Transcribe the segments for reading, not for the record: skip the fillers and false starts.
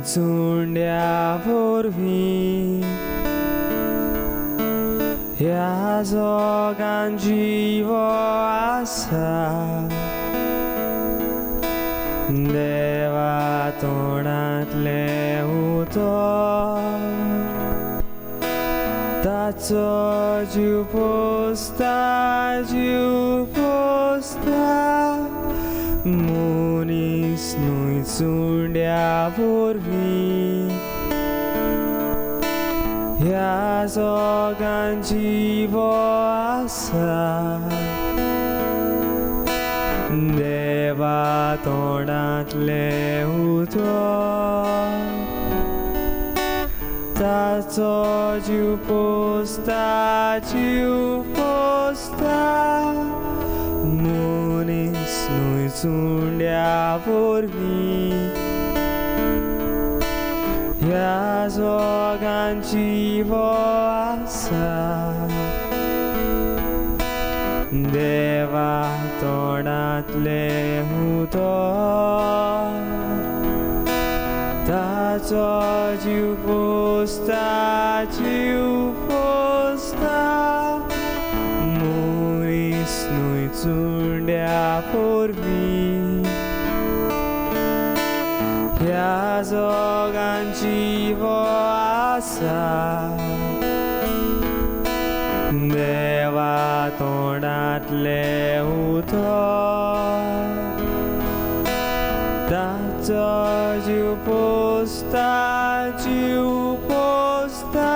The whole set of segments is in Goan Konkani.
चुंड्या वरवीं ह्या जगान जीव आसा. देवा तोंडांतलें उतर ताचो जीव पोसता, जीव पोसता. मनीस न्हय चुंड्या वरवीं ह्या जगान जीव आसा. देवा तोंडांतलें उतर ताचो जीव पोसता, जीव पोसता. मनीस न्हय चुंड्या वरवीं ह्या जगान जीव आसा. देवा तोंडांतलें उतर ताचो जीव पोसता, जीव पोसता. मनीस न्हय चुंड्या वरवीं ह्या जगान जीव आसा. देवा तोंडांतलें उतर ताचो जीव पोसता, जीव पोसता.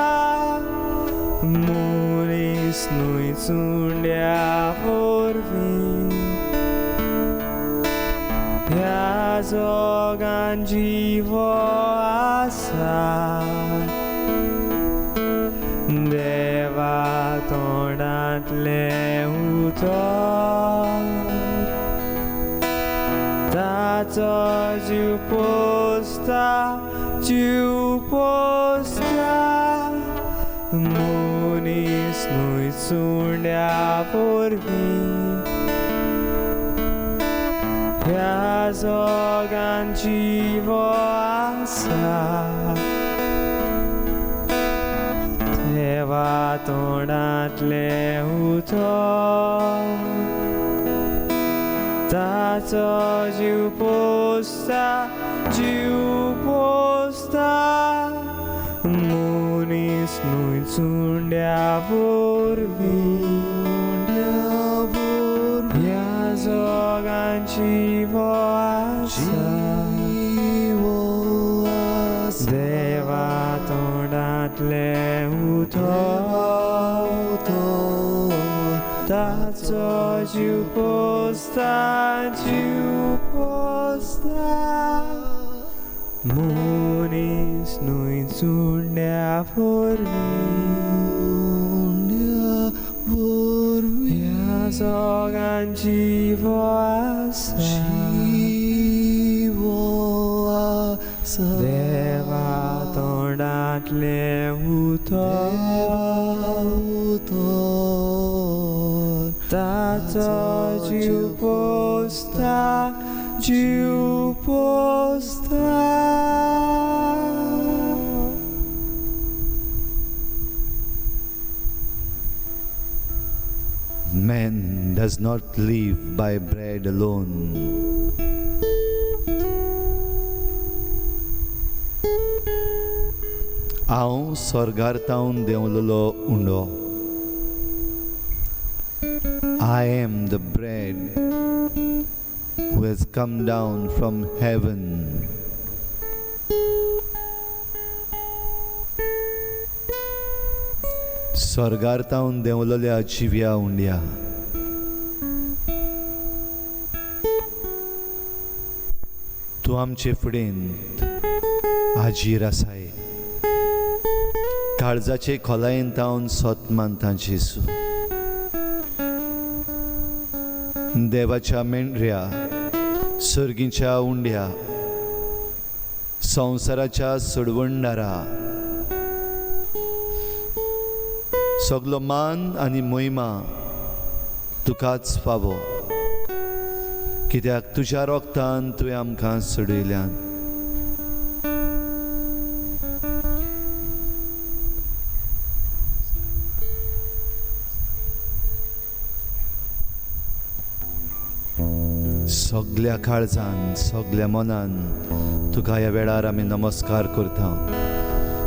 मनीस न्हय चुंड्या वरवीं ह्या जगान जीव आसा. देवा तोंडांतलें उतर ताचो जीव पोसता, जीव पोसता. मनीस न्हय चुंड्या वरवीं ह्या जगान जीव आसा. देवा तोंडांतलें उतर ताचो जीव पोसता, जीव पोसता. मनीस न्हय चुंड्या वरवीं ह्या जगान जीव आसा. देवा तोंडांतलें उतर ताचो जीव पोसता, जीव पोसता. मनीस न्हय चुंड्या वरवीं ह्या जगान जीव आसा. देवा तोंडांतलें उतर ताचो जीव पोसता, जीव पोसता. Man does not live by bread alone. हांव स्वर्गार तावन देंवलेलो उंडो. I am the bread who has come down from heaven. स्वर्गार तावन देंवलेल्या जिव्या उंड्या, तूं आमचे फुडेंत हाजीर आसाय. काळजाचे खोलायेन तावन सोत मानता जेजू. देवाच्या मेंढऱ्या, सर्गीच्या उंड्या, संवसाराच्या सोडवणदारा, सगलो मान आनी मोहिमा तुकाच फावो, कित्याक तुज्या रोगतान तुवें आमकां सोडयल्यान. सगल्या काळजान सगल्या मनान तुका ह्या वेळार आमी नमस्कार करता.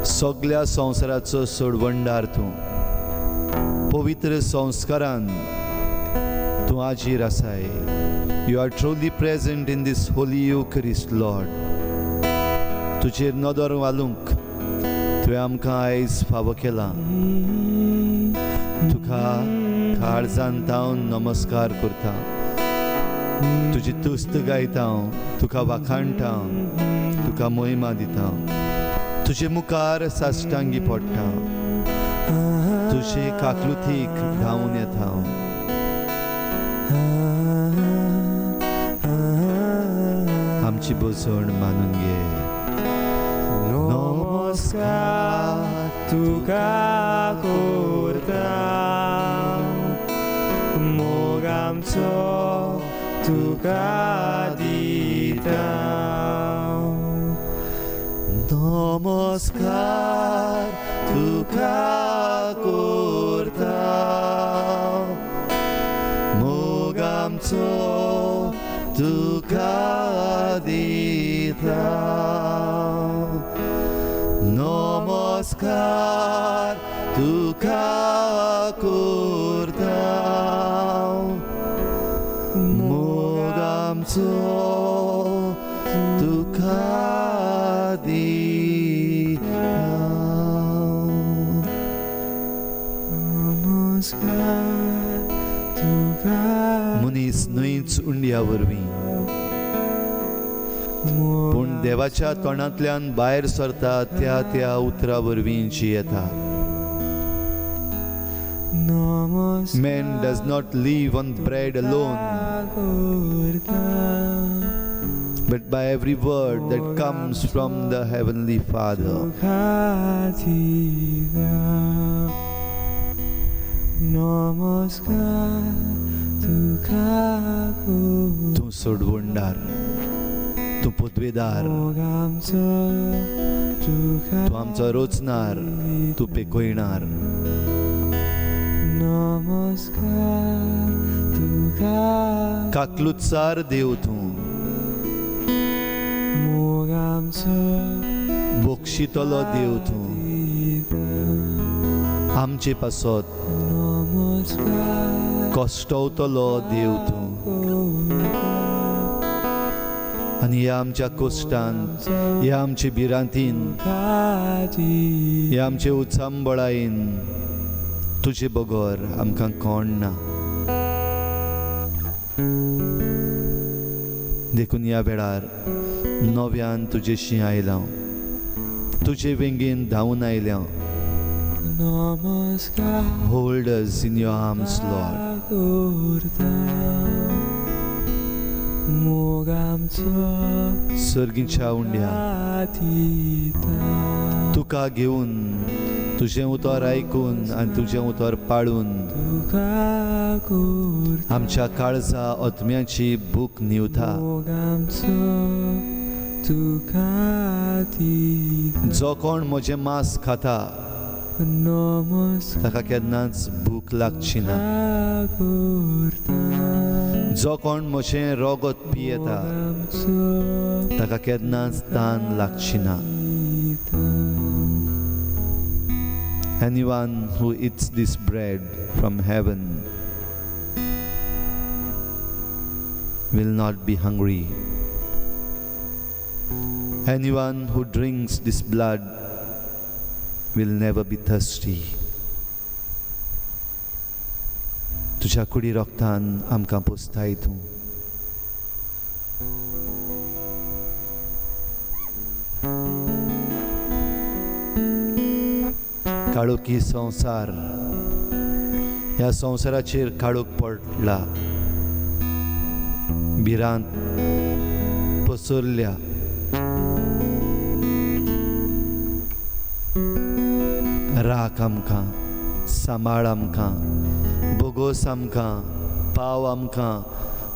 सगल्या संवसाराचो सोडवणदार तूं, पवित्र संस्कारान तूं आजीर आसाय. You are truly present in this holy Eucharist Lord. तुजेर नदर घालूंक तुवें आमकां आयज फावो केलां. तुका काळजान तावन नमस्कार करता, तुजी तुस्त गायता, तुका वाखाणटा, तुका मोहिमा दिता, तुजे मुखार साश्टांगी पडटा, तुजे काकलुतीक धांवून येता. आमची बसवण मानून घे. नमस्कार तुका करता, मोग आमचो तुका दिता. नमस्कार तुका करता, मोग आमचो तुका दिता. नमस्कार तुका करता, मोग आमचो तुका दिता. नमस्कार तुका. मनीस न्हयच उंड्या वरवीं पूण देवाच्या तोंडांतल्यान भायर सरता त्या त्या उतरा वरवीं जियेता. Man does not live on bread alone, but by every word that comes from the Heavenly Father. तूं सोडवणदार, तूं पदवेदार, तूं आमचो रोचणार, तूं पेकयणार. काकलुतसार देव तूं, बक्षितलो देव तूं, आमचे पासत कश्टवतलो देव तूं. आनी ह्या आमच्या कश्टान, ह्या आमचे भिरांतीन, ह्या आमचे उचांबळायेन तुजे बगर आमकां कोण ना. देखून ह्या वेळार नव्यान तुजेशी आयला, तुजे वेंगेन धांवून आयल्या. Hold us in your arms, Lord. सर्गीच्या उंड्या तुका घेवन, तुजें उतर आयकून आनी तुजें उतर पाळून आमच्या काळजा आत्म्याची भूक न्हिवता. जो कोण म्हजें मांस खाता ताका केन्नाच भूक लागची ना. जो कोण म्हजें रगत पियेता ताका केन्नाच तान लागची ना. Anyone who eats this bread from heaven will not be hungry. Anyone who drinks this blood will never be thirsty. तुझ्या कुडी रक्तान आमकां पोसताय तूं. काळोखी संवसार, ह्या संवसाराचेर काळोख पडला, भिरांत पसरल्या. राख आमकां, सांबाळ आमकां, बोगोस आमकां, पाव आमकां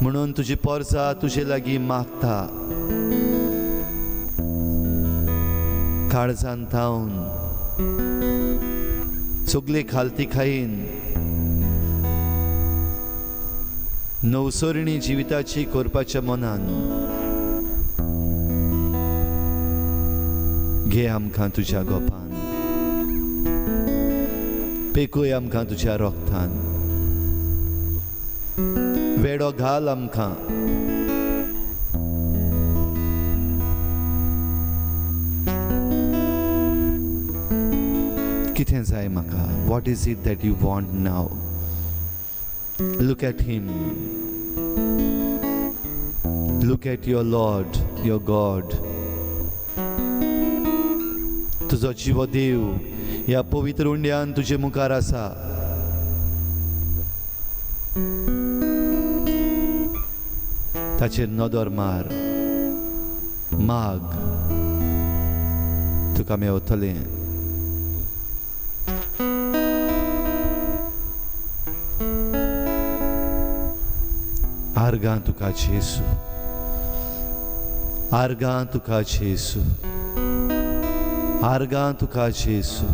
म्हणून तुजी पोरसा तुजे लागीं मागता. काळजान थावन सगळे खालती खाईन नवसरणी जिविताची करपाच्या मनान घे आमकां तुज्या गोपान, पेकय आमकां तुज्या रोगतान, वेडो घाल आमकां. कितें जाय म्हाका? What is it that you want now? Look at him. Look at your Lord, your God. तुजो जिवो देव ह्या पवित्र उंड्यान तुजे मुखार आसा. ताचेर नदर मार, माग, तुका मेवतलें. आर्गां तुका जेसू, आर्गां तुका जेसू, आर्गां तुका जेसू,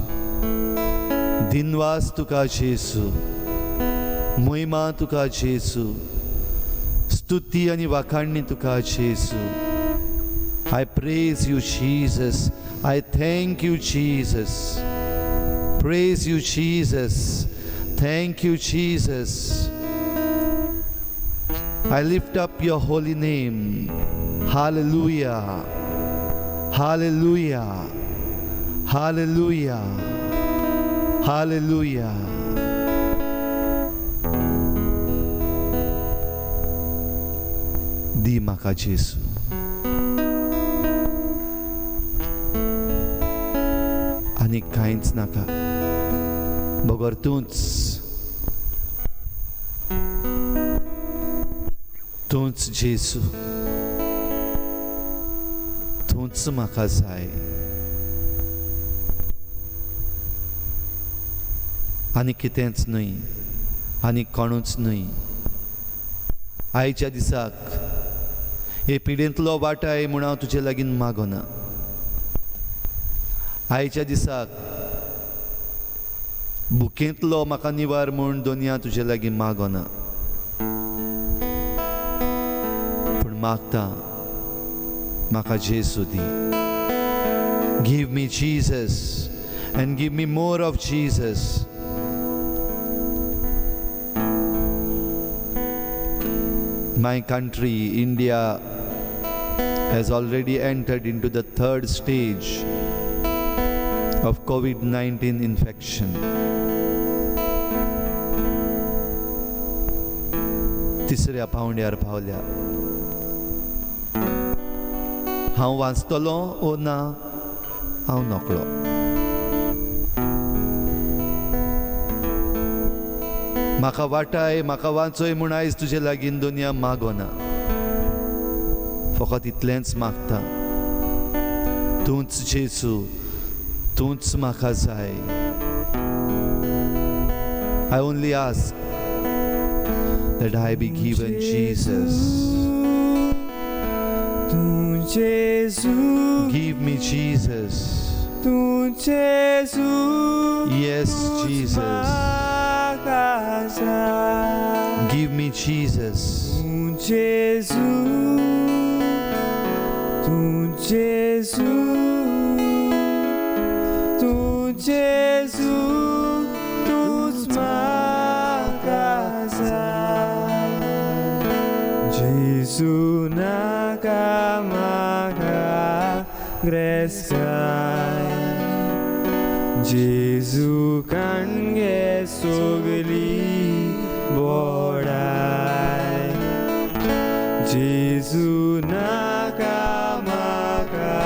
दिनवास तुका जेसू, महिमा तुका जेसू, स्तुती आनी वाखाणणी तुका जेसू. I praise you Jesus, I thank you Jesus, praise you Jesus, thank you Jesus. I lift up your holy name. Hallelujah. Hallelujah. Hallelujah. Hallelujah. दी म्हाका जेसू. आनी कांयच नाका बगर तूंच, तूंच जेसू, तूंच म्हाका जाय. आनी कितेंच न्हय, आनी कोणूच न्हय. आयच्या दिसाक हे पिडेंतलो वाटाय म्हूण हांव तुजे लागीं मागना. आयच्या दिसाक बुकेंतलो म्हाका निवार म्हूण दोनया तुजे लागीं मागना, पूण मागता म्हाका जेसू दी. Give me Jesus and give me more of Jesus. My country, India, has already entered into the third stage of COVID-19 infection. तिसऱ्या पावंड्यार पावल्या. हांव वाचतलो ओ ना हांव नकळो. म्हाका वाटाय, म्हाका वाचय म्हूण आयज तुजे लागीं दुनिया मागना. फकत इतलेंच मागता, तूंच जेसू, तूंच म्हाका जाय. I only ask that I be given Jesus. तूं जेसू, Give me Jesus. तूं जेसू, Yes, Jesus. म्हाका जाय. Give me Jesus. तूं जेसू, तूं जेसू, तूं जेसू, तूंच म्हाका जाय. जेसू नाका म्हाका ग्रेस्ताय, जेजू काणगे सगली बोडाय. जेजू नाका म्हाका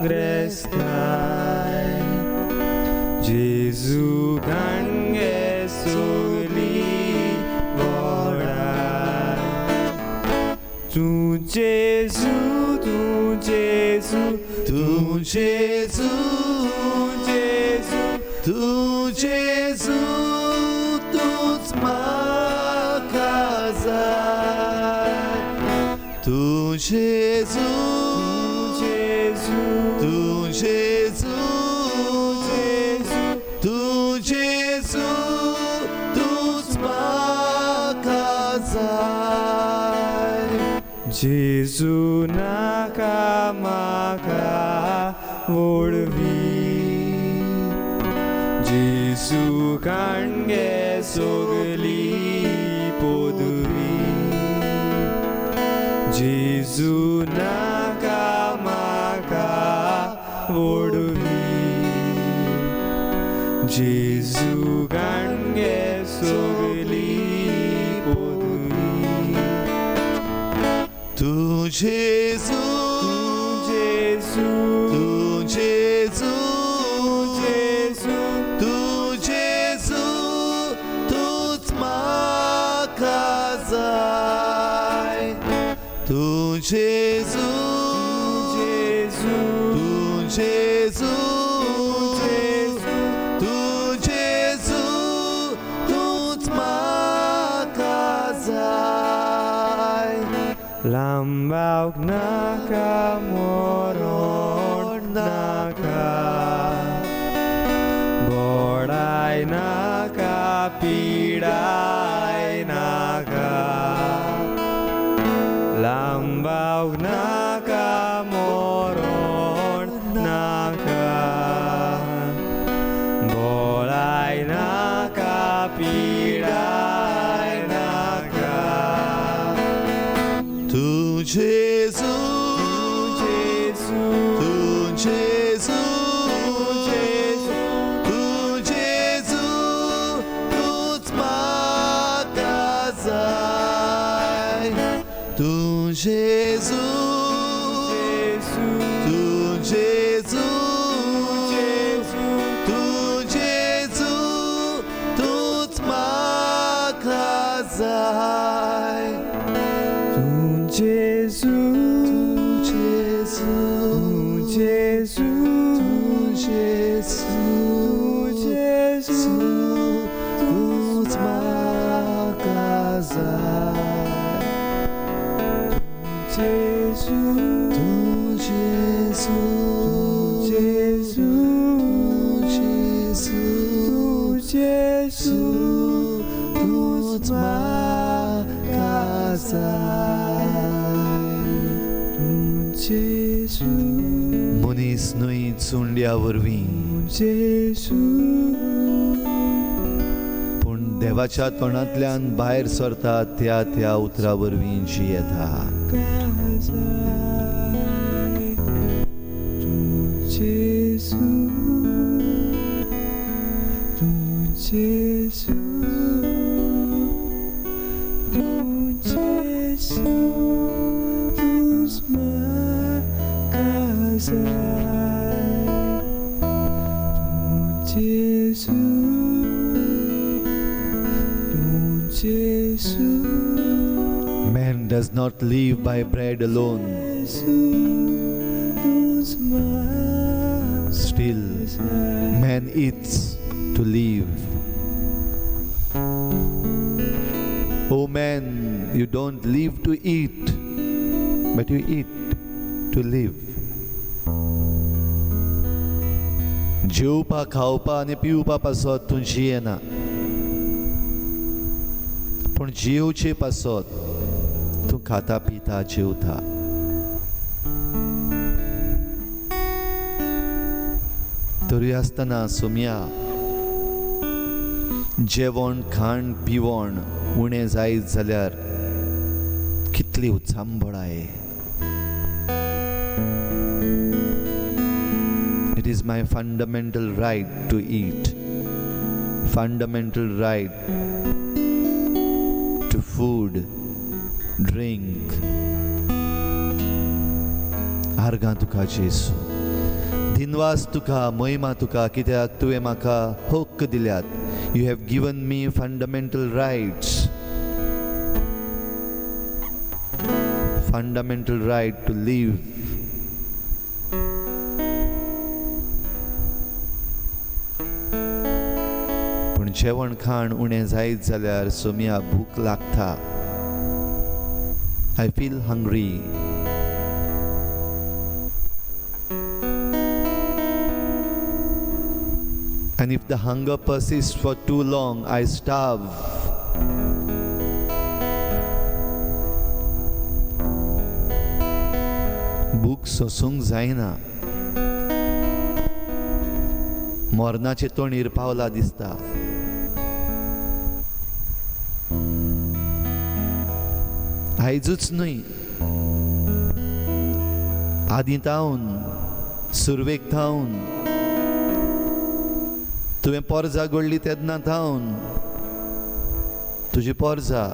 ग्रेस्ताय, जेजू काणगे सगली बोडाय. तूं जेजू, तूं जेजू, तूं जेसू, जेजू, तूं जेसू, तूंच म्हाका जाय. तूं जेसू, जेजू, तूं जेसू, जेजू, तूं जेसू, तूंच म्हाका जाय. वोडवी जेजू काणगे सगली पदवी जेजू नाका म्हाका वोडवी जेजू काणगे सगली पदवी तूं जेजू जेजू तूं जेजू जेजू तूं जेजू तूंच म्हाका जाय तूं जेजू जेजू तूं जेजू जेजू तूं जेजू तूंच म्हाका जाय लांबावक नाका मोरोण नाका गोडाय नाका पिडाय नाका लांबावक नाका मोरोण नाका गोडाय नाका पिडाय नाका तूं जेजू जेजू तूं जेजू जेजू तूं जेजू तूंच म्हाका जाय तूं जेजू जेजू तूं जेजू जेजू तूं जेजू तूंच म्हाका जाय तूं जेजू तूं जेजू तूं जेजू तूं जेजू तूं जेजू तूंच म्हाका जाय जेजू तूं जेजू जेजू तूं जेजू तूं जेजू तूंच म्हाका जाय तूं जेजू मनीस न्हय चुंड्या वरवीं तूं जेजू पूण देवाच्या तोंडांतल्यान भायर सरता त्या त्या उतरा वरवीं जियेता. तूं जेजू तूं जेजू तूं जेजू तूंच म्हाका जाय तूं जेजू तूं जेजू Man does not live by bread alone. तूंच म्हाका Still, जाय. Man eats to live. Oh man, you don't live to eat, but you eat to live. जेवपा खावपा आनी पिवपा पासत तूं जियेना पूण जियेवचे पासत तूं खाता पिता जेवता. तरी आसतना सोमया जेवण खाण पिवण उणें जायत जाल्यार कितली उचांबळाय. It is my fundamental right to eat, fundamental right to food, drink. आर्गां तुका जेजू, दिनवास तुका, महिमा तुका, कित्याक तुवें म्हाका हक्क दिल्यात. You have given me fundamental rights, fundamental right to live. पूण जेवण खाण उणें जायत जाल्यार सोमया भूक लागता. I feel hungry. And if the hunger persists for too long, I starve. भूक सोसूंक जायना. मरणाचे तोंडीर पावला दिसता. आयजूच न्हय, आदीं थावन, सुरवेक थावन, तुवें पोरजा घडली तेन्ना थावन तुजी पोरजा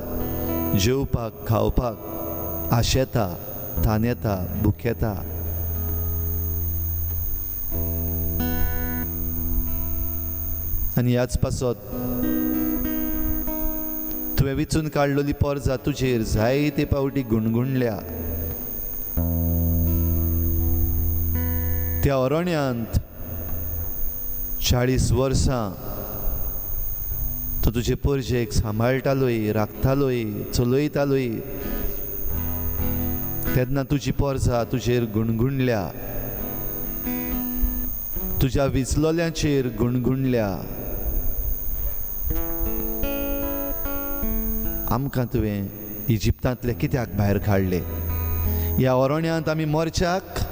जेवपाक खावपाक आशेता, तानेता, भुकेता. आनी ह्याच पासत तुवें विचून काडलेली पोरजा तुजेर जायते पावटी गुणगुणल्या. त्या अरण्यांत 40 वर्सां तो तुजे परजेक सांबाळटालोय, राखतालोय, चलयतालोय. तेन्ना तुजी पोरजा तुजेर गुणगुणल्या, तुज्या विचलोल्यांचेर गुणगुणल्या. आमकां तुवें इजिप्तांतले कित्याक भायर काडले? ह्या अरण्यांत आमी मरच्याक?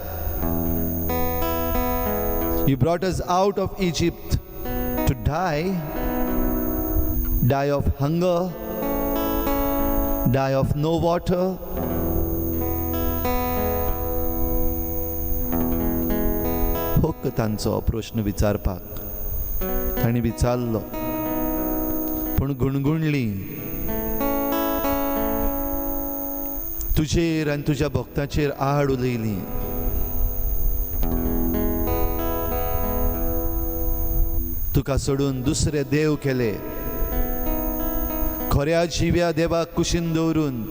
You brought us out of Egypt to die, die of hunger, die of no water. हक्क तांचो प्रश्न विचारपाक तांणी विचारलो, पूण गुणगुणली तुजेर आनी तुज्या भक्ताचेर आड उलयली. तुका सोडून दुसरे देव केले, खऱ्या जिव्या देवाक कुशीन दवरून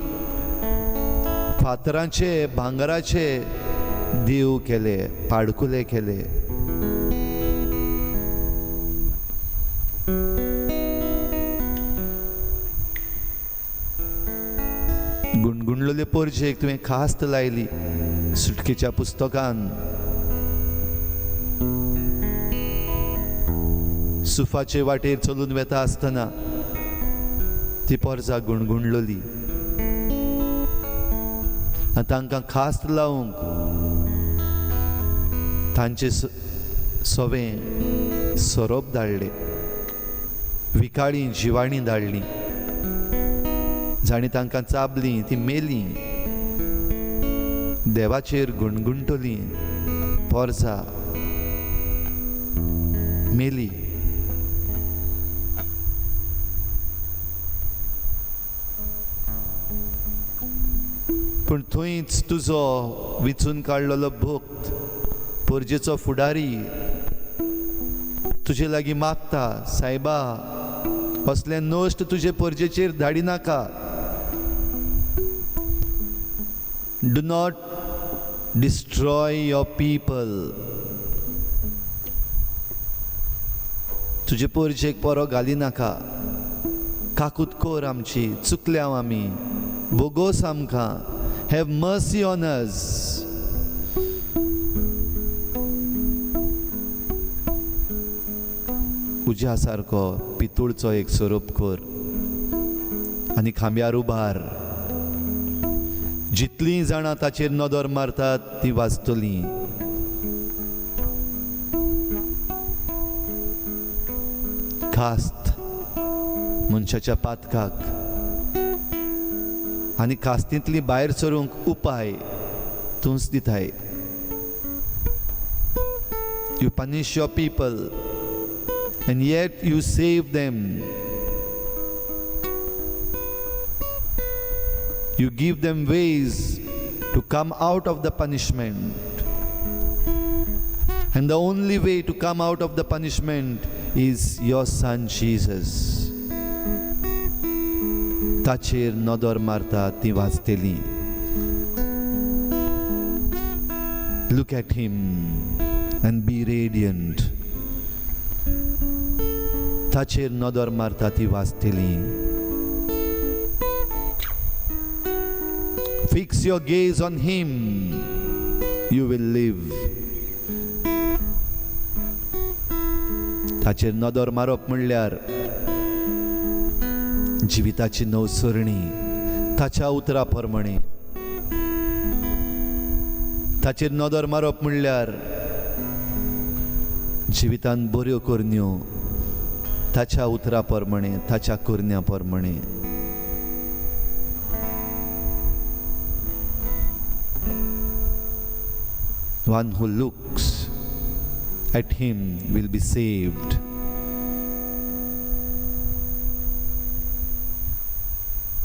फातरांचे भांगराचे देव केले, पाडकुले केले. गुणगुणलेले पोरजेक तुवें खास्त लायली सुटकेच्या पुस्तकान. सुफाचे वाटेर चलून वेता आसतना ती पोरजा गुणगुणलोली आनी तांकां खास्त लावंक तांचे सवें सोरोप धाडले, विकाळी जिवाणी धाडली, जाणी तांकां चाबली ती मेली. देवाचेर गुणगुणटली पोरजा मेली. पूण थंयच तुजो विचून काडलेलो भक्त, परजेचो फुडारी तुजे लागीं मागता, सायबा असलें नश्ट तुजे परजेचेर धाडिनाका. Do not destroy your people. तुजे परजेक परो घालिनाका. काकूत कर आमची, चुकल्या आमी, बोगोस आमकां. Have mercy on us. उज्या सारको पितूळचो एक सोरोप कर आनी खांब्यार उबार. जितलीं जाणां ताचेर नदर मारतात ती वाचतलीं. खास्त मनशाच्या पातकाक आनी कास्तींतली भायर सरूंक उपाय तूंच दिताय. You punish your people and yet you save them. You give them ways to come out of the punishment. And the only way to come out of the punishment is your son Jesus. ताचेर नदर मारता ती वाचतली. Look at him and be radiant. ताचेर नदर मारता ती वाचतली. Fix your gaze on him, you will live. ताचेर नदर मारप म्हणल्यार जिविताची नवसरणी ताच्या उतरा प्रमाणे. ताचेर नदर मारप म्हणल्यार जिवितान बऱ्यो करण्यो ताच्या उतरा प्रमाणे, ताच्या करण्या प्रमाणे. One who looks at him will be saved.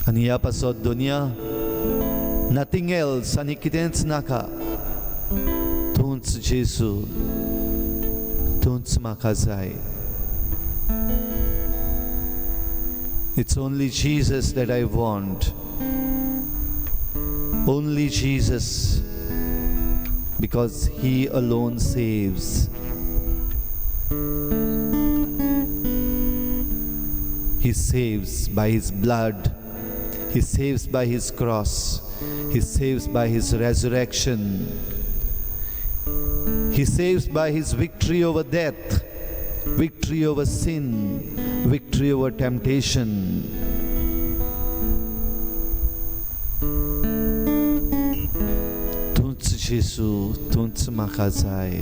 आनी ह्या पासत दुनिया नथींग एल्स आनी कितेंच नाका, तूंच जेजू, तूंच म्हाका जाय. It's only Jesus that I want. Only Jesus, because He alone saves. He saves by His blood. He saves by His cross. He saves by His resurrection. He saves by His victory over death, victory over sin, victory over temptation. तूंच जेजू, तूंच म्हाका जाय.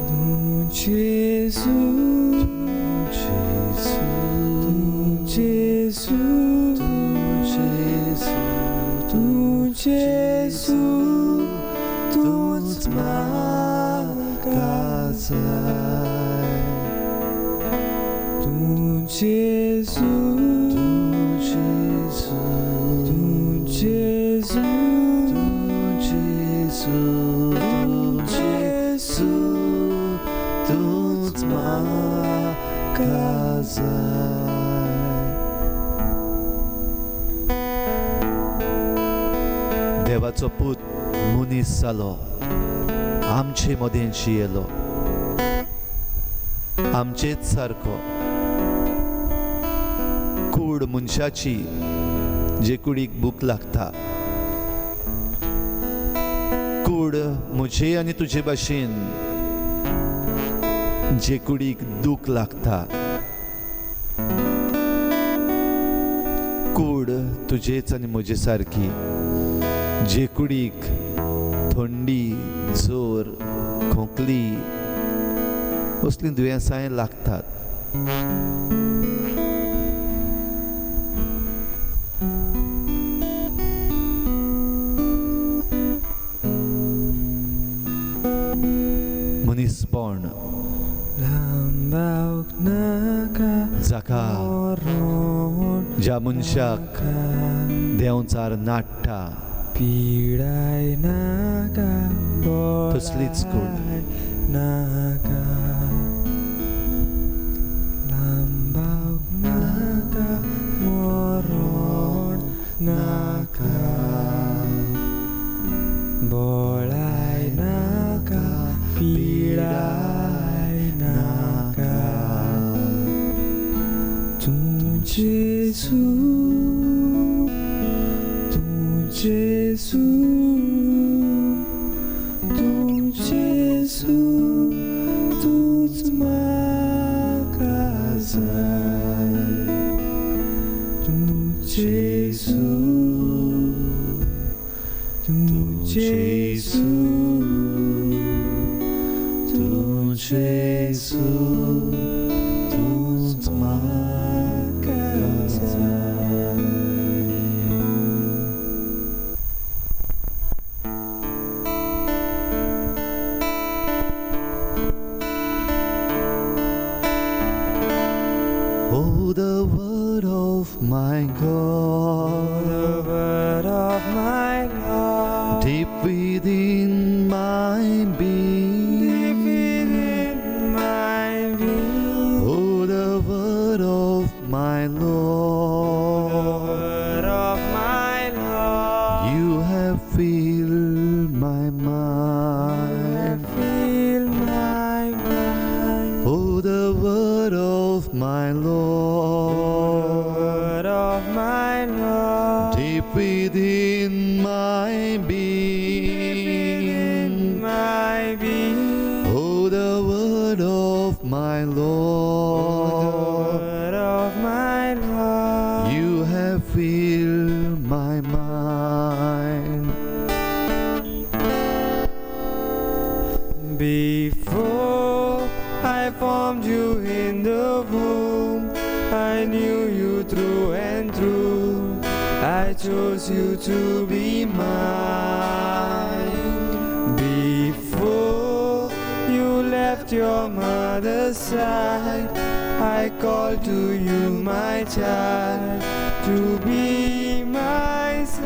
तूं जेजू, तूं जेजू, तूं जेजू, तूंच म्हाका जाय. तूं जेजू, तूं जेजू, तूं जेजू, तूं जेजू, तूं जेजू, तूंच म्हाका जाय. देवाचो पूत मनीस जालो, आमचे मदें जियेलो, आमचेच सारको. कूड मनशाची जे कुडीक भूक लागता, कूड म्हजे आनी तुजे भाशेन जे कुडीक दूख लागता, कूड तुजेच आनी म्हजे सारकी जे कुडीक थंडी, जोर, खोंकली असलीं दुयेंसांय लागतात. मनीसपण लांबावक नाका जाका मरोण ज्या मनशाक देंवचार नाडटा पिडाय नाका, तसलीच कूड. बळाय नाका, लांबावक नाका मरोण नाका, बळाय नाका, पिडाय नाका. तूं जेजू, तूं जेजू, तूं जेजू, तूंच म्हाका जाय. तूं जेजू, तूं जेजू, तूं जेजू, तूंच म्हाका जाय. Oh, the word of my God, The word of my Lord, deep within my being. Deep within my being. Oh, the word of my The Lord, word of my Lord, you have filled my mind. Fill my mind. Oh, the word of my The Lord, word of my Lord, deep within my deep within being. my being. Oh, the word of my The Lord, word of my Lord, you have filled my my mind. Before I formed you in the womb, I knew you through and through. I chose you to be mine. Before you left your mother's side, I called to you, my child, to be my side.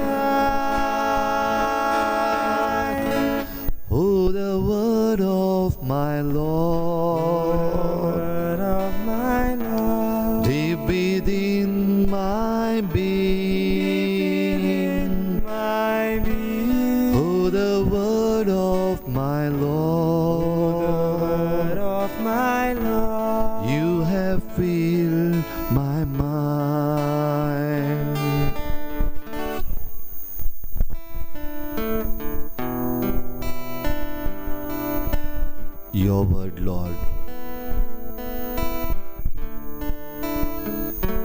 Oh, the word of my Lord, Word of my Lord, deep within my being. My being. Oh, the word of my The Lord, word of my Lord, you have filled my mind. Your word, Lord.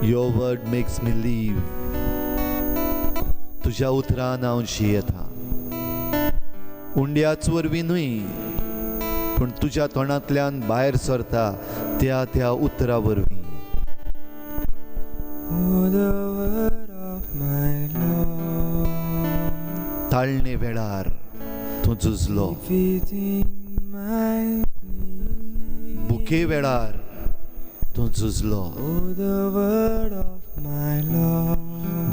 Your word makes me live. तुज्या उतरान हांव जियेता. उंड्याच वरवीं न्हय, पूण तुज्या तोंडांतल्यान भायर सरता त्या त्या उतरा वरवीं. Oh, the word of my Lord, ताळणे वेळार तूं झुजलो, within my being. भुके वेळार तूं झुजलो, Oh, the word of my Lord,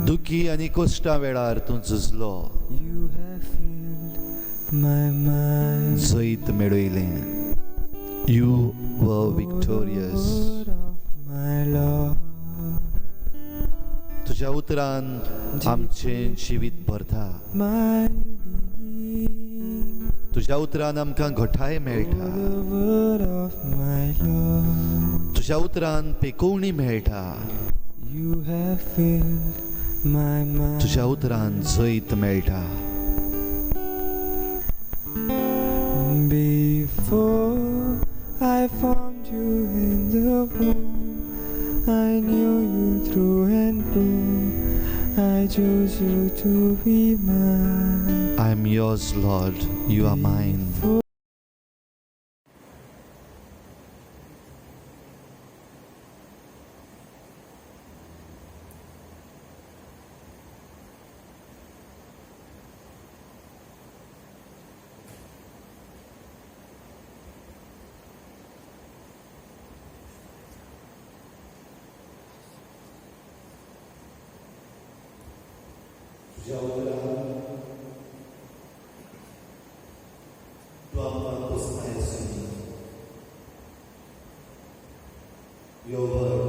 दुखी आनी कश्टां वेळार तूं झुजलो, you have filled my mind. जैत मेळयलें. You were Oh, the victorious. word of my Lord, तुज्या उतरान आमचें जिवीत भरता. My being. तुज्या उतरान आमकां घटाय Oh, मेळटा. the word of my Lord, तुज्या उतरान पेकोवणी मेळटा. you have filled my mind. तुज्या उतरान जैत मेळटा. Before I formed you in the womb, I knew you through and through. I chose you to be mine. I am yours, Lord, you are mine. Before तुज्या उतरान तूं आमकां पोसनाय आसूं. Your word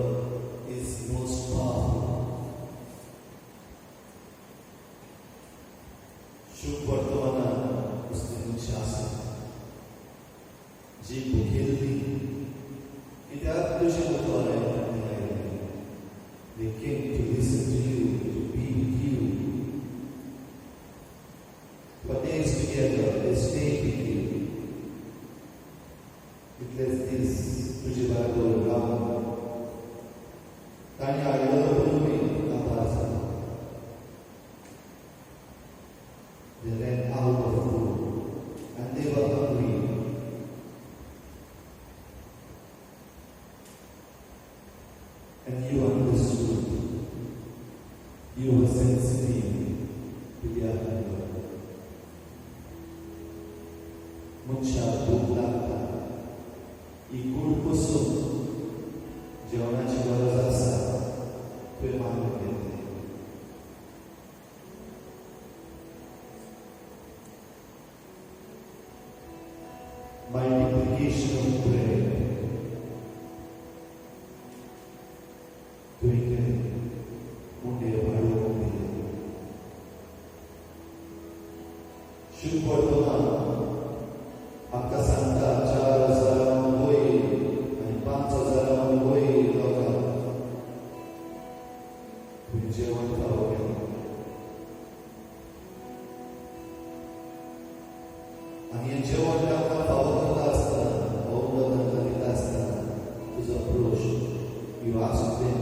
is most powerful. शुभ वर्तमानान उसने मनशां आसा जी भुकेल्ली, कित्याक तुजें उतर आयकूंक आयली. They came to listen to you, to be with you. For days together, they stayed with you. इतलेच दीस तुजे बरोबर रावन तांणी हाडलेलो पुरवी काबार जालो. They ran out of food and they were hungry. And you understood. You were sensitive to their hunger. मनशाक भूक लागता, ही कूड पसून जेवणाची गरज आसा, तुवें मानून घेतलें. Multiplication of bread तुवें केलें, उंडे वाडोवन दिले. शुभ वर्तमान आमकां सांगता, 4000 वयर आनी 5000 वयर लोकांक तुवें जेवण फावो केलें. आनी हें जेवण तांकां फावो करता आसतना, हो उदक तांकां दिता आसतना, तुजो approach, you ask them,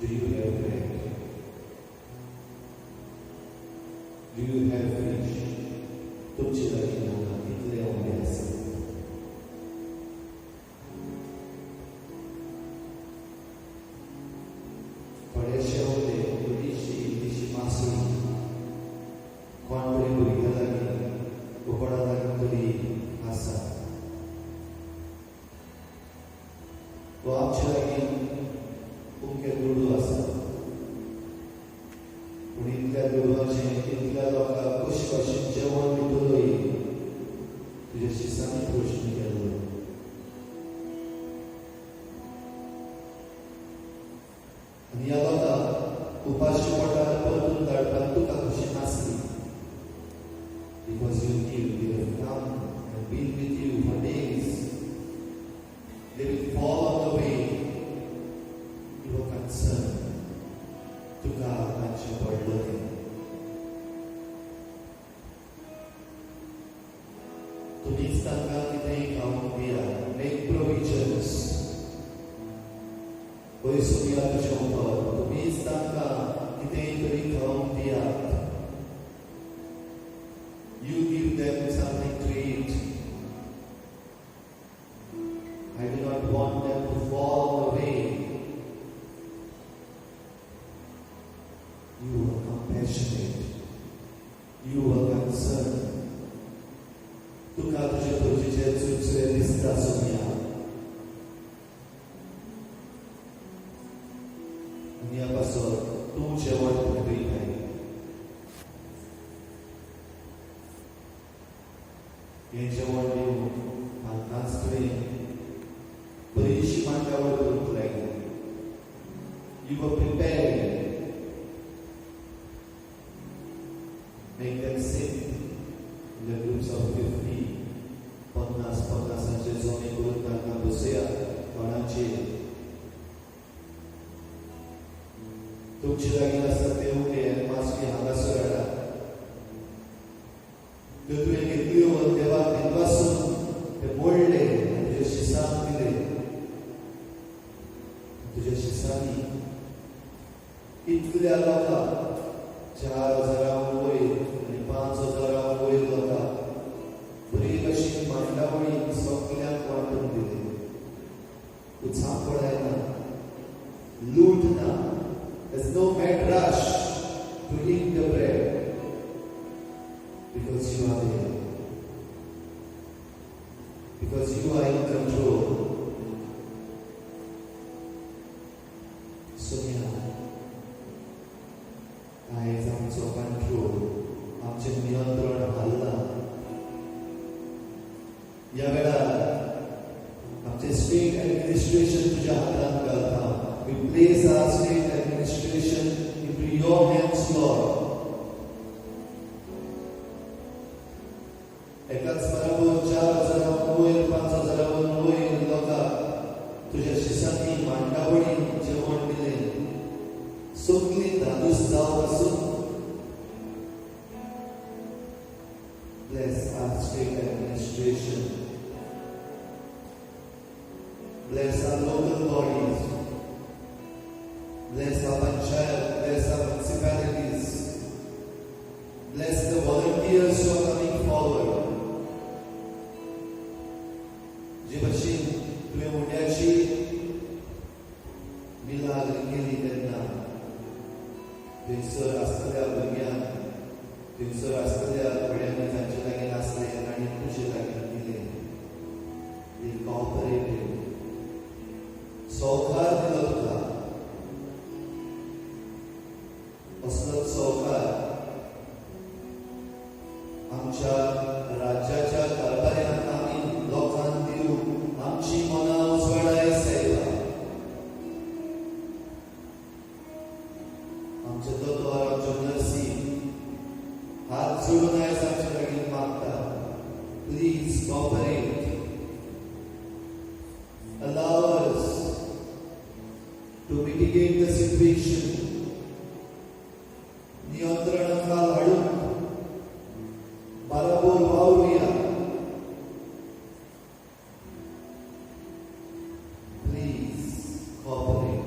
"Do you have bread? Do you have fish? तुमचे लागीं हांगा कितले उंडे आसात? थोडेशे उंडे, थोडीशी इल्लीशी मासळी, कोण तरी भुरग्या लागीं, कोणा लागीं तरी आसा. वा आमचे लागीं उमके दुडू आसा, पूण इतल्या दुडवाचें इतल्या लोकांक कशें भाशेन जेवण दितलोय, तुज्या शिसांनी प्रश्न केल्लो. आनी ह्या लोकांक उपाशी पोटार परतून धाडपाक तुका खुशी नासली, because you knew they have come and been with you for days. They will fall on the way. You were concerned. तुका तांचें पडलो. तुमीच तांकां कितेंय खावंक दिया. Make provisions. पयसो दिया तुजें उतर, तुमीच तांकां कितेंय तरी खावंक दियात. You give them something to eat. I do not want them to fall on the way. You were compassionate. You were concerned. तुका तुजे प्रजेचे चुचरे दिसता सोनिया. आनी ह्या पासत तूं जेवण पुरयताय. हें जेवण दिवंक तांकांच तुवें बरीशी मांडावळ करूंक लायली. You were prepared. Make them sit in the groups of 50. 50 पन्नासांचे जमे करून तांकां बसया कोणाचेर. तुमचे लागीं आसता ते उंडे आनी मासळी हांगासर हाडा. त्यो तुवें घेतल्यो, देवाक दिनवासून ते मोडले आनी तुज्या शिसांक दिले. तुज्या शिसांनी इतल्या लोकांक, 4000 वयर आनी 5000 वयर लोकांक बरी अशी मांडावळी सगल्यांक वांटून दिली. उचांबळाय ना, लूट ना. There's no mad rush to eat the bread because you are there, because you are in control. Sonia, आयज आमचो कंट्रोल, आमचें नियंत्रण हाल्लां. ह्या वेळार आमचें स्टेट एडमिनिस्ट्रेशन तुज्या हातांत घालता. We place our state administration into your hands, Lord. एकाच बरोबर 4000 वयर, 5000 वयर लोकांक तुज्या शिसांनी मांडावळीन जेवण दिलें. सगळीं धादोस जावं आसूं. Bless our state administration. Bless our local bodies. Bless our panchayat. Bless our municipalities. Bless the volunteers who are coming forward. जे भशेन तुवें उंड्याची मिलाग्र केली तेन्ना थंयसर आसतल्या भुरग्यांक, थंयसर आसतल्या थोड्यांनी तांचे लागीं नासले आनी तुजे लागीं दिलें. They cooperated. सौकार दिलो तुका. असलोच सौकार आमच्या राज्याच्या कारभाऱ्यांक आमी लोकांक दिवं. आमची मनां उजवाडाय सायबा. आमचे दोतोर, आमच्यो नर्सी हात जोडून आयज आमचे लागीं मागता, please cooperate. Allow us to mitigate the situation. नियंत्रणाखाल हाडून बराबर वावरुया. Please cooperate.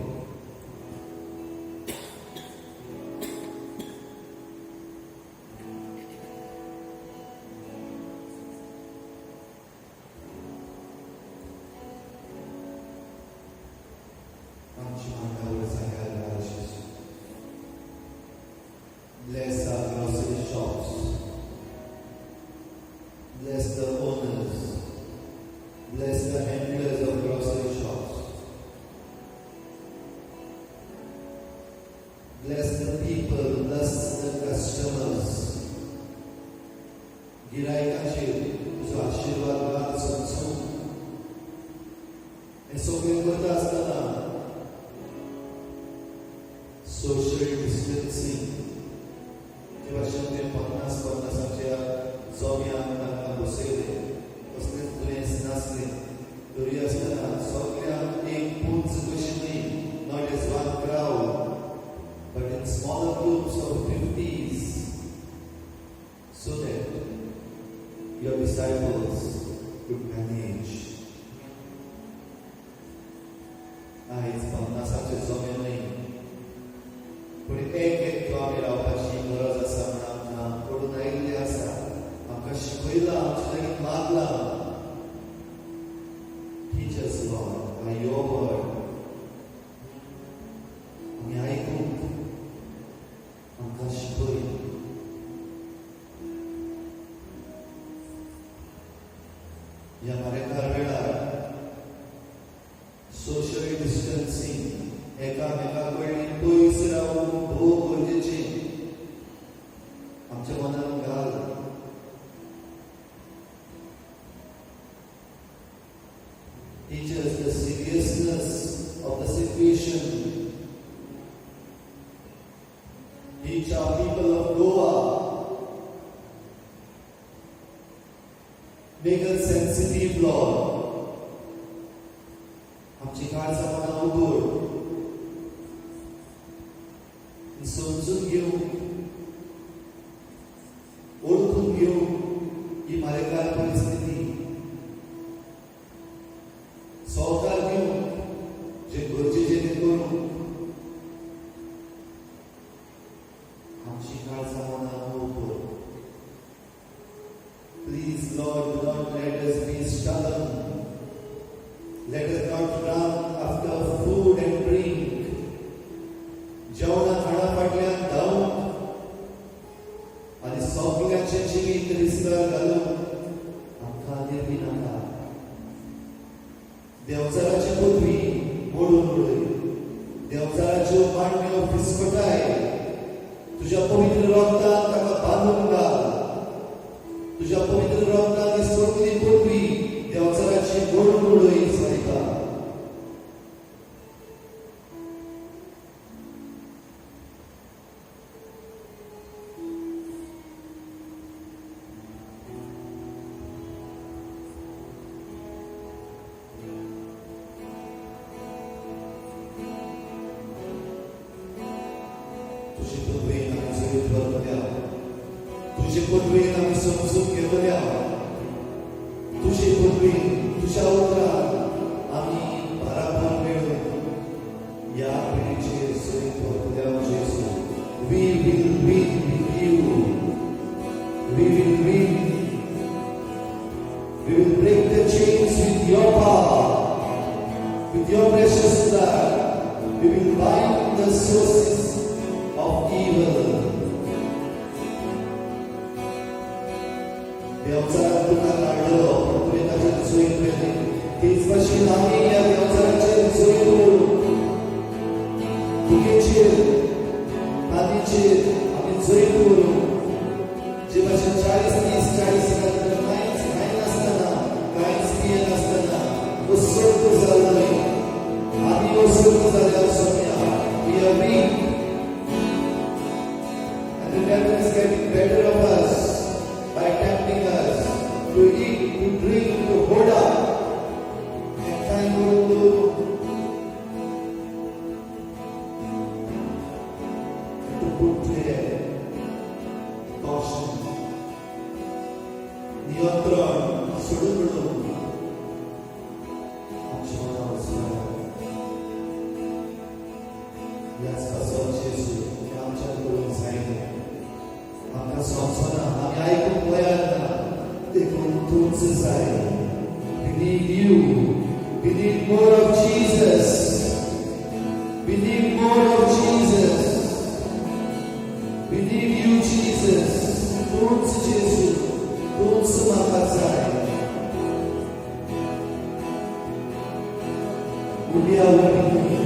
Bless the people, bless the customers. गिरायकाचेर तुजो आशिर्वाद घाल समजून हें सगळें करता आसतना सोशल डिस्टन्सींग जे भाशेन ते 50 50च्या जोम्यान तांकां बसयले, कसलेंच दुयेंस नासलें तरी आसतना सगळ्यांक एक पुंज कशी न्ही, not as one crowd, but in smaller groups of fifties, so that your disciples could manage. आयज 50चे जमे न्हय, पूण एक एक आमी रावपाची गरज आसा म्हण आमकां पडून आयिल्लें आसा. आमकां शिकयलां, आमचे लागीं मागलां. Teach us, Lord, by your word. आमी आयकूंक आमकां शिकय. ह्या मारेकार वेळार सोशल डिस्टन्सिंग, एकामेका कडल्यान पयस रावूंक भोव गरजेचें, आमच्या मनान घाल. Teach us the seriousness of the situation. Teach our people of Goa. Make us sensitive, Lord. आमची काळजां मनां उगड, समजून घेवंक, ओळखून घेवंक ही मारेकार परिस्थिती, सहकार घेवंक, जे गरजेचें तें करूंक आमची काळजां मनां उगड. Please, Lord, do not let us be stubborn. Let us not run after food and drink. जेवणा खाणा फाटल्यान धांवूंक आनी सगळ्यांचें जिवीत रिस्कार घालूंक आमकां निर्मी नाका. देंवचाराची पदवी मोडून उडय, देंवचाराच्यो मांडण्यो फिसकटाय, तुज्या पवित्र रक्तान ताका बांदून घाल. तुज्या पवित्र रक्तान ही सगळी पदवी देंवचाराची मोडून उडय सायबा. तुजे पदवेन आमी जैत व्हरतल्या, तुजे पदवेन आमी समजून घेतल्या, तुजे पदवेन, तुज्या उतरान आमी बराबर मेळून ह्या पिडीचेर जैत व्हरतल्या. जेजू, we will win with you. We will win. We will break the chains with your power, with your precious blood. We will bind the sources of evil. देंवचारान तुका काडलो, पूण तुवें ताचेर जैत मेळ्ळें. तेच भाशेन आमी ह्या देंवचाराचेर जैत व्हरूं. तुगेचेर, तांचेर आमी जैत व्हरूं. जे भाशेन 40 दीस 40 रात कांयच खायनासतना, कांयच पियेनासतना अस्वस्थ जाल्लो, आमी अस्वस्थ जाल्यार Saumya. We are weak and the devil is getting better of us by tempting us to eat, to drink, to hold up and trying to put their caution, नियंत्रण सोडून म्हणून आमच्या मनावर वचना. ह्याच पासत जेजू हें आमच्यान करूंक जायना, आमकां समजना, आमी आयकूंक तयार ना, देखून तूंच जाय. We need you. We need more of Jesus. We need more of Jesus. We need you, Jesus. तूंच जेजू, तूंच म्हाका जाय. उब्या उबी न्हय,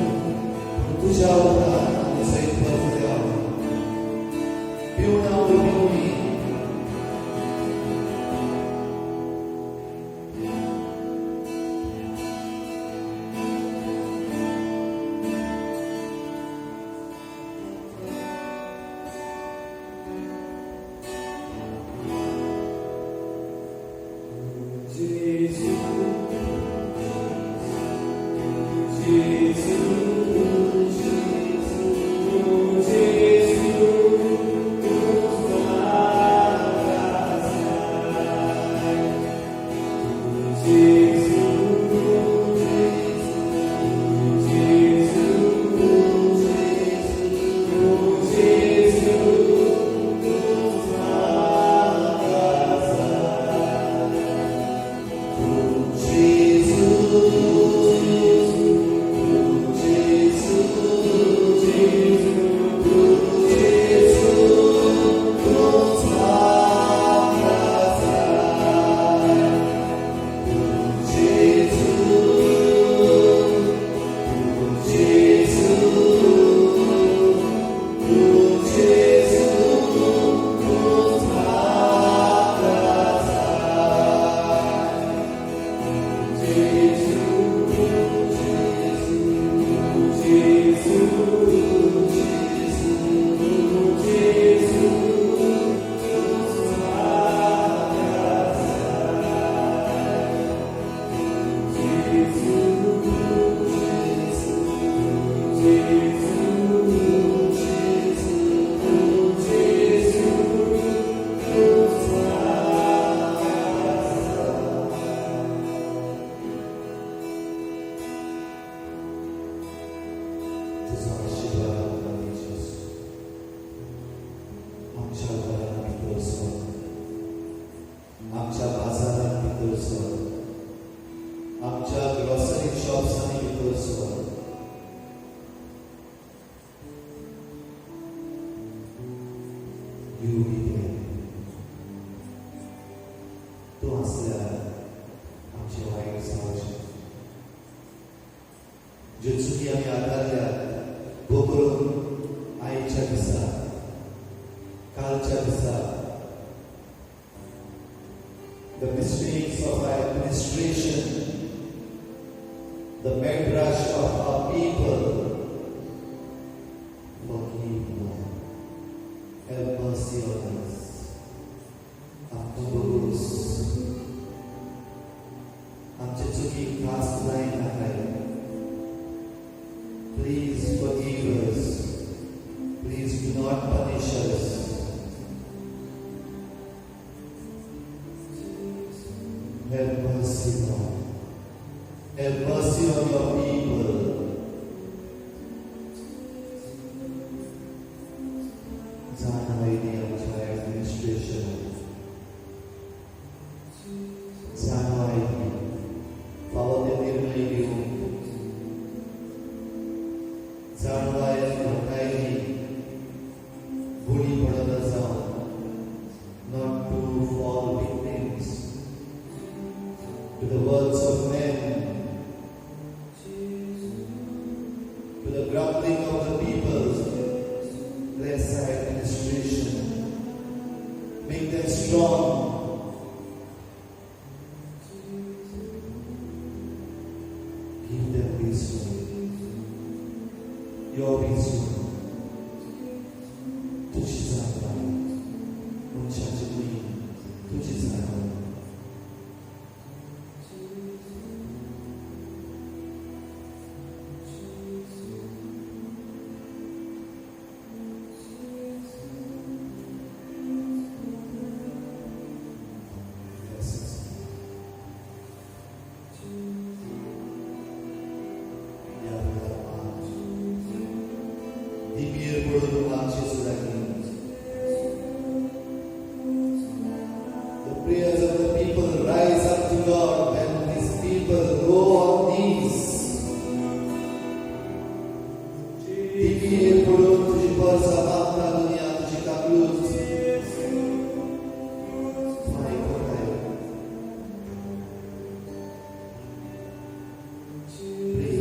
पूण तुज्या उपरांत आमी जैत व्हरतल्या. You be there. तूं आसल्यार आमचें वायट जावचें. ज्यो चुकी आमी आदारल्यात, गो करून आयच्या दिसा, कालच्या दिसा, the mistakes of our administration, the medrash of our people, forgive, Lord. Have mercy on us. आमकां भोगोस, आमचे चुकीक ख्यास्त लायनाकाय. Please forgive us. Please do not punish us. Have mercy, Lord. Have mercy on your people. जाणवाय दी आमच्या ॲडमिनिस्ट्रेशन, जाणवाय दी फावो ते निर्णय घेवंक, जाणवाय घटाय दी बळी पडना जावन, not to fall victims to the words of men, to the grumbling of the peoples. Bless our administration. Make them strong. Give them wisdom. Your wisdom. तुजी जाणवाय, मनशाची न्हय, तुजी जाणवाय. Bless us. ह्या वेळार माग. दिपयेर पडून माग जेजू लागीं. The prayers of the people rise up to God when His people go on knees. दिपयेर पडून तुजी परसां मागता दुनिया, तुजी काकलूत तूं आयकताय. Pray,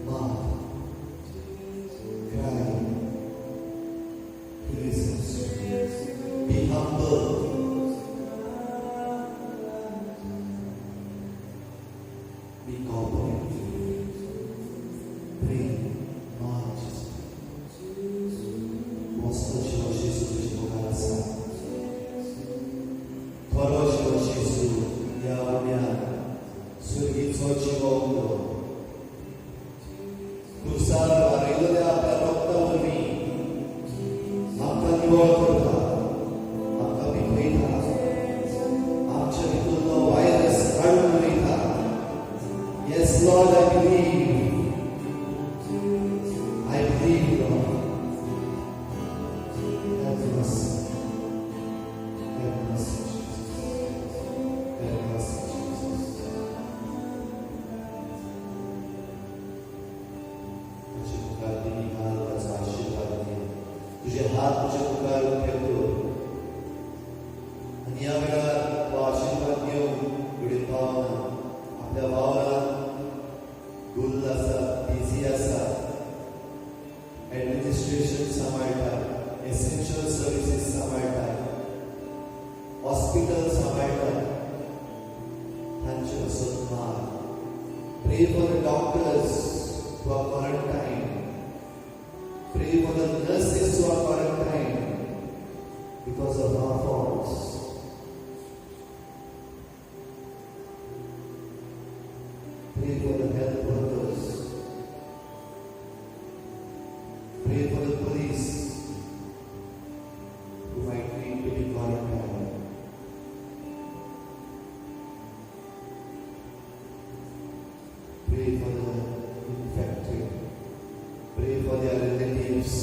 माग, cry. He listens. Be humble. Be cooperative. Pray. माग जेजू. मस्त जिव जेजू तुजे मुखार आसा. खरो जिव जेजू, ह्या उण्यान सुर्गीचो जिवो उलो खुर्सार वारयलेल्या आपल्या रक्ता वरवीं आमकां निवळ करता, आमकां पिकयता, आमच्या भितरलो व्हायरस काडून उडयता. Yes, Lord, I believe. I believe, Lord. Have mercy. Have mercy, Jesus. Have mercy, Jesus. तुझे मुखार दिमी घाल, ताचो आशीर्वाद घे. तुझे हात तुझे मुखार ठेवतो आनी ह्या वेळार तो आशीर्वाद घेवन घडये पावना, आपल्या वावरात गुल्ल आसा, बिजी आसा, ऍडमिनिस्ट्रेशन सांबाळटा, एसेन्शियल सर्विसीस सांबाळटा, हॉस्पिटल सांबाळटा, तांचे पासून माग. Pray for the doctors who are quarantined. Pray for the nurses who are quarantined because of our faults. Pray for the health workers. Pray for the police who might need to be quarantined. Pray for the infected. Pray for their relatives.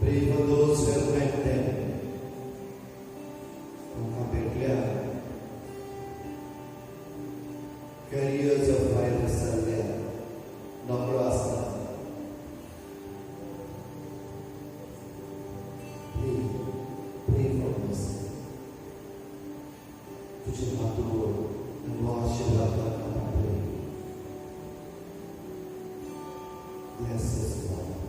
Pray for those who have met them. तांकां भेटल्या, carriers of virus जाल्ल्या, नकळो आसता. message.